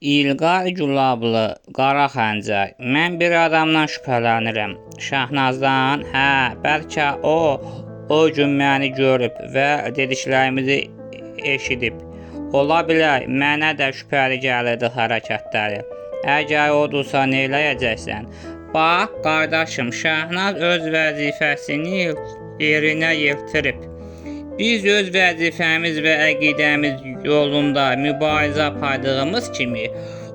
İlqar Gülablı, Qara Xəncər. Mən bir adamdan şübhələnirəm. Şahnazdan, hə, bəlkə o gün məni görüb və dediklərimizi eşidib. Ola bilər, mənə də şübhəli gəlirdi hərəkətləri. Əgər odursa nə eləyəcəksən? Bax, qardaşım, Şahnaz öz vəzifəsini yerinə yetirib. Biz öz vəzifəmiz və əqidəmiz yolunda mübarizə apardığımız kimi,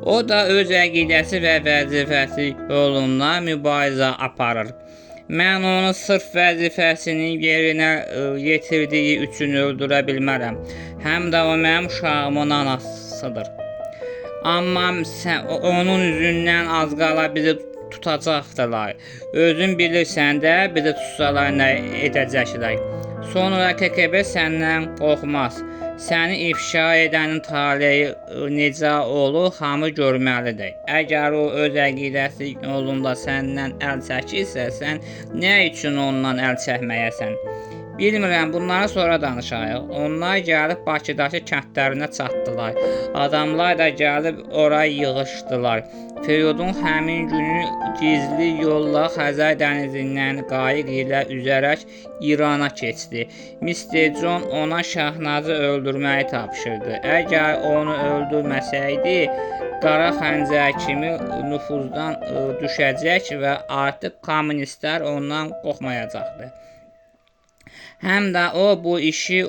o da öz əqidəsi və vəzifəsi yolunda mübarizə aparır. Mən onu sırf vəzifəsini yerinə yetirdiyi üçün öldürə bilmərəm. Həm də o mənim uşağımın anasıdır. Amma onun üzündən az qala bizi tutacaqdılar. Özün bilirsən də, bizi tutsalar nə edəcəklər. Sonra KGB səndən qorxmaz. Səni ifşa edənin taleyi necə olur, hamı görməlidir. Əgər o öz əqidəsi yolunda səndən əl çəkirsə, sən nə üçün ondan əl çəkməyəsən? Bilmirəm, bunları sonra danışarıq. Onlar gəlib Bakıdakı kəndlərinə çatdılar. Adamlar da gəlib ora yığışdılar. Firidun həmin günü gizli yolla Xəzər dənizindən qayıq ilə üzərək İrana keçdi. Mr. John ona Şahnazı öldürməyi tapşırdı. Əgər onu öldürməsəydi, Qara Xəncər kimi nüfuzdan düşəcək və artıq kommunistlər ondan qorxmayacaqdı. Həm də o bu işi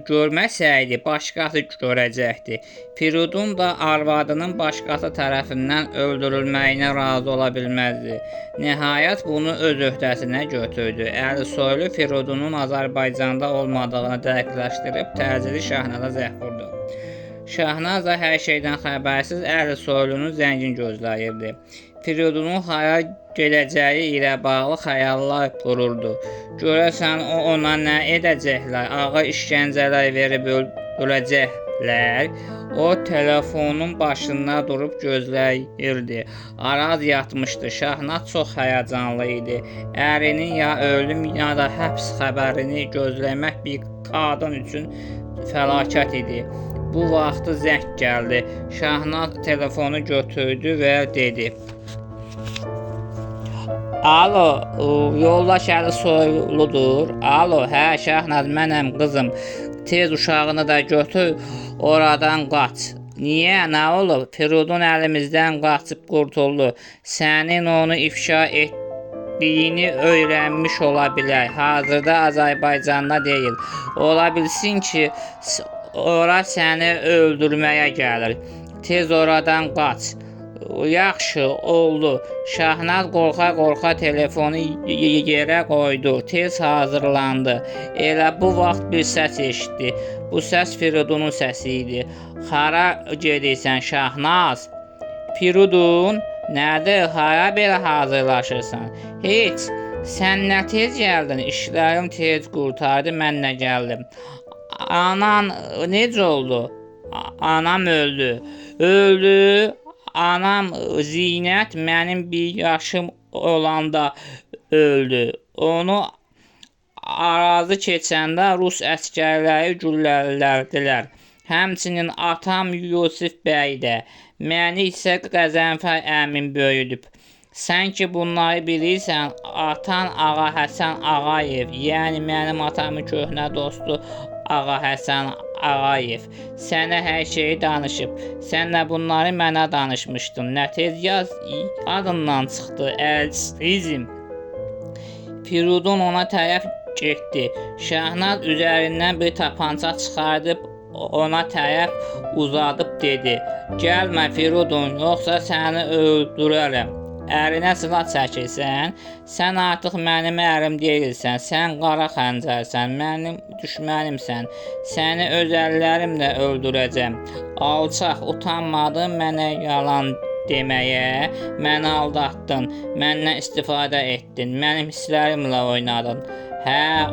görməsəydi, başqası görəcəkdi. Firidun da arvadının başqası tərəfindən öldürülməyinə razı ola bilməzdi. Nəhayət bunu öz öhdəsinə götürdü. Əli Soylu Firidunun Azərbaycanda olmadığını dəqiqləşdirib təcili Şahnaza zəng vurdu. Şahnaz da hər şeydən xəbərsiz Əli Soylunun zəngini gözləyirdi. Firidunun hara gedəcəyi ilə bağlı xəyallar qururdu. Görəsən ona nə edəcəklər? Ağır işgəncələr verib öldürəcəklər. O telefonun başında durub gözləyirdi. Araz yatmışdı. Şahnaz çox həyəcanlı idi. Ərinin ya ölüm ya da həbs xəbərini gözləmək bir qadın üçün fəlakət idi. Bu vaxtı zəng gəldi. Şahnaz telefonu götürdü və dedi: Alo, yoldaş Əli Soyludur. Alo, hə, Şahnaz, mənəm qızım. Tez uşağını da götür, oradan qaç. Niyə, nə olub? Firidun əlimizdən qaçıb qurtuldu. Sənin onu ifşa etdiyini öyrənmiş ola bilər. Hazırda Azərbaycanda deyil. Ola bilsin ki, ora səni öldürməyə gəlir. Tez oradan qaç. Yaxşı, oldu. Şahnaz qorxa-qorxa telefonu yerə qoydu. Tez hazırlandı. Elə bu vaxt bir səs eşitdi. Bu səs Firidunun səsi idi. Hara gedirsən, Şahnaz? Firidun, nədir? Hara belə hazırlaşırsan? Heç, sən nə tez gəldin? İşlərim tez qurtardı, mən nə gəldim? Anan necə oldu? Anam öldü. Öldü. Anam Zinət mənim bir yaşım olanda öldü. Onu arazı keçəndə Rus əsgərləri güllələdilər. Həmçinin atam Yusif bəy də. Məni isə Qəzənfər əmim böyüdüb. Sən ki bunları bilirsən, atan Ağa Həsən Ağayev, yəni mənim atamın köhnə dostu Ağa Həsən Ağayev sənə hər şeyi danışıb. Sən də bunları mənə danışmışdın. Nə tez yaz adından çıxdı, əzizim. Firidun ona tərəf getdi. Şahnaz üzərindən bir tapança çıxardıb ona tərəf uzadıb dedi: Gəlmə Firidun, yoxsa səni öldürərəm. Ərinə silah çəkirsən, sən artıq mənim ərim deyilsən, sən Qara Xəncərsən, mənim düşmənimsən, səni öz əllərimlə öldürəcəm. Alçaq, utanmadın mənə yalan deməyə, məni aldatdın, məndən istifadə etdin, mənim hisslərimlə oynadın. Hə,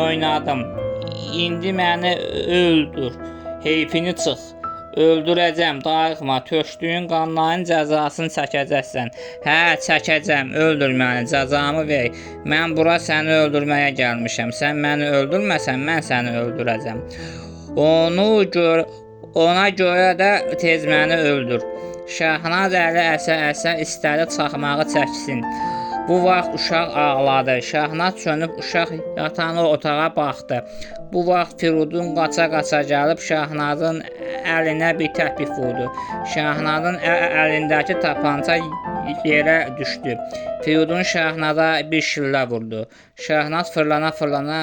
oynadım. İndi məni öldür, heyfini çıx. Öldürəcəm, darıxma, tökdüyün qanların cəzasını çəkəcəksən. Hə, çəkəcəm, öldür məni, cəzamı ver. Mən bura səni öldürməyə gəlmişəm. Sən məni öldürməsən, mən səni öldürəcəm. Onu gör, Ona görə də tez məni öldür. Şahnaz əli əsə-əsə istədi çaxmağı çəksin. Bu vaxt uşaq ağladı. Şahnaz çönüb uşaq yatan o otağa baxdı. Bu vaxt Firudun qaça-qaça gəlib Şahnazın əlinə bir təpik vurdu. Şahnazın əlindəki tapança yerə düşdü. Firudun Şahnaza bir şillə vurdu. Şahnaz fırlana-fırlana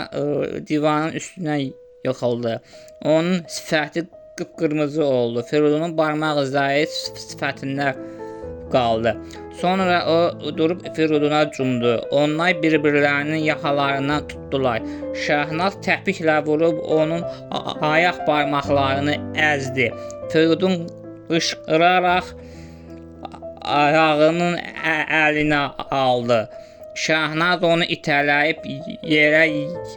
divanın üstünə yıxıldı. Onun sifəti qıpqırmızı oldu. Firudunun barmaq izləri sifətində qaldı. Sonra o durub Firuduna cumdu. Onlar bir-birlərinin yaxalarından tutdular. Şahnaz təpiklə vurub onun ayaq barmaqlarını əzdi. Firidun qışqıraraq ayağının əlinə aldı. Şahnaz onu itələyib yerə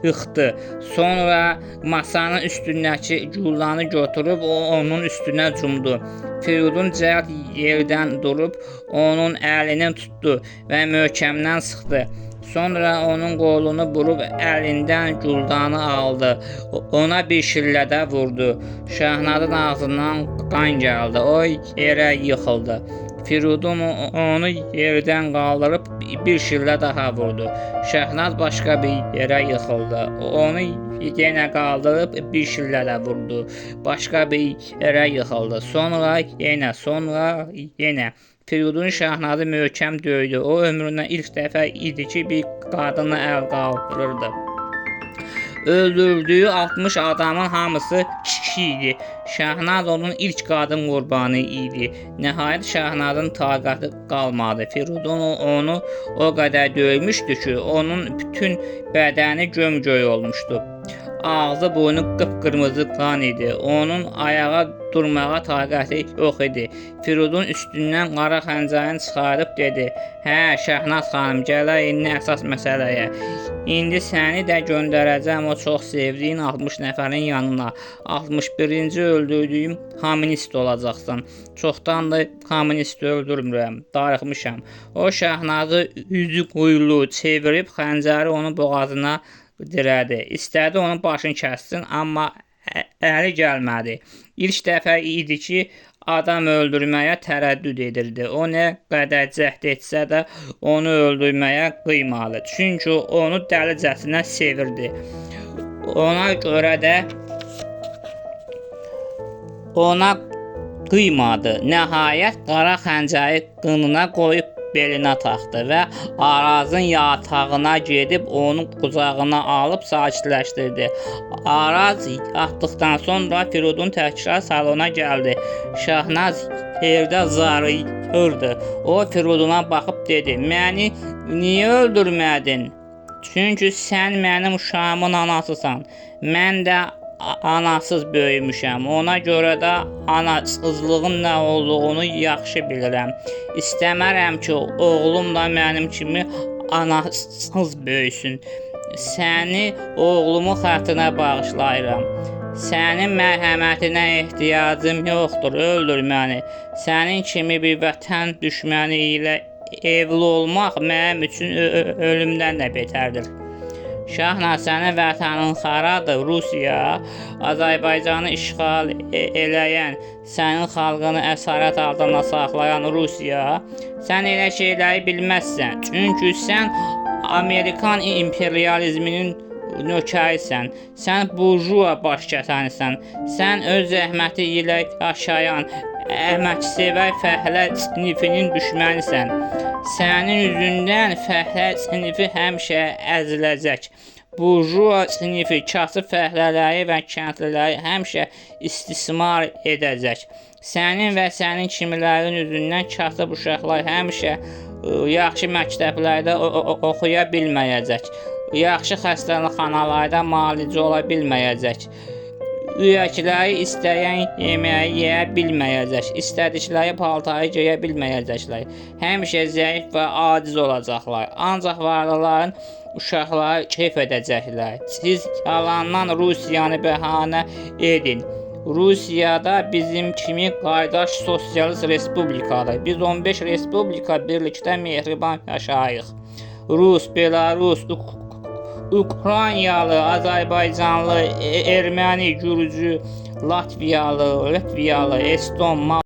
yıxdı. Sonra masanın üstündəki güllanı götürüb onun üstünə cumdu. Firidun cəld yerdən durub onun əlini tutdu və möhkəmdən sıxdı. Sonra onun qolunu burub əlindən güldanı aldı. Ona bir şillə də vurdu. Şahnazın ağzından qan gəldi. O yerə yıxıldı. Firidun onu yerdən qaldırıb bir şillə daha vurdu. Şahnaz başqa bir yerə yıxıldı. Onu yenə qaldırıb bir şillə də vurdu. Başqa bir yerə yıxıldı. Sonra yenə, sonra yenə. Firidun Şahnazı möhkəm döydü. O ömründə ilk dəfə idi ki, bir qadına əl qaldırırdı. Öldürdüyü 60 adamın hamısı kişi idi. Şahnaz onun ilk qadın qurbanı idi. Nəhayət Şahnazın taqəti qalmadı. Firidun onu o qədər döymüşdü ki, onun bütün bədəni gömgöy olmuşdu. Ağzı boynu qıpqırmızı qan idi. Onun ayağa durmağa taqəti yox idi. Firidun üstündən qara xəncərini çıxarıb dedi: "Hə, Şahnaz xanım, gələk indi əsas məsələyə. İndi səni də göndərəcəm o çox sevdiyin 60 nəfərin yanına. 61-ci öldürdüyüm kommunist olacaqsan. Çoxdandır kommunist öldürmürəm, darıxmışam." O Şahnazı üzü quyulu çevirib xəncəri onun boğazına dirədi. İstədi onun başını kəssin, amma əli gəlmədi. İlk dəfə idi ki, adam öldürməyə tərəddüd edirdi. O nə qədər cəhd etsə də onu öldürməyə qıymadı. Çünki onu dəlicəsinə sevirdi. Ona görə də ona qıymadı. Nəhayət qara xəncəri qınına qoyub belinə taxdı və Arazın yatağına gedib onu qucağına alıb sakitləşdirdi. Araz yatdıqdan sonra Firidun təkrar salona gəldi. Şahnaz yerdə zarıyırdı. O Firiduna baxıb dedi: "Məni niyə öldürmədin? Çünki sən mənim uşağımın anasısan. Mən də anasız böyümüşəm. Ona görə də anasızlığın nə olduğunu yaxşı bilirəm. İstəmərəm ki, oğlum da mənim kimi anasız böyüsün. Səni oğlumun xətrinə bağışlayıram. Sənin mərhəmətinə ehtiyacım yoxdur. Öldür məni. Sənin kimi bir vətən düşməni ilə evli olmaq mənim üçün ölümdən də betərdir. Şahnaz, sənin vətənin haradır? Rusiya. Azərbaycanı işğal eləyən, sənin xalqını əsarət altında saxlayan Rusiya. Sən elə şeyləri bilməzsən. Çünki sən Amerikan imperializminin nökərisən. Sən burjua başkəsənisən. Sən öz zəhməti ilə yaşayan, əməksevər fəhlə sinifinin düşmənisən. Sənin üzündən fəhlə sinifi həmişə əziləcək. Burjua sinifi kasıb fəhlələri və kəndliləri həmişə istismar edəcək. Sənin və sənin kimilərin üzündən kasıb uşaqlar həmişə yaxşı məktəblərdə oxuya bilməyəcək. Yaxşı xəstəxanalarda müalicə ola bilməyəcək. Ürəkləri istəyən yeməyi yeyə bilməyəcək, istədikləri paltarı geyə bilməyəcəklər. Həmişə zəif və aciz olacaqlar. Ancaq varlıların uşaqları keyf edəcəklər. Siz yalandan Rusiyanı bəhanə edin. Rusiyada bizim kimi qardaş sosialist respublikadır. Biz 15 respublika birlikdə mehriban yaşayırıq. Rus, Belarus, Ukraynalı, Azərbaycanlı, erməni, gürcü, Latviyalı, Litviyalı, Eston,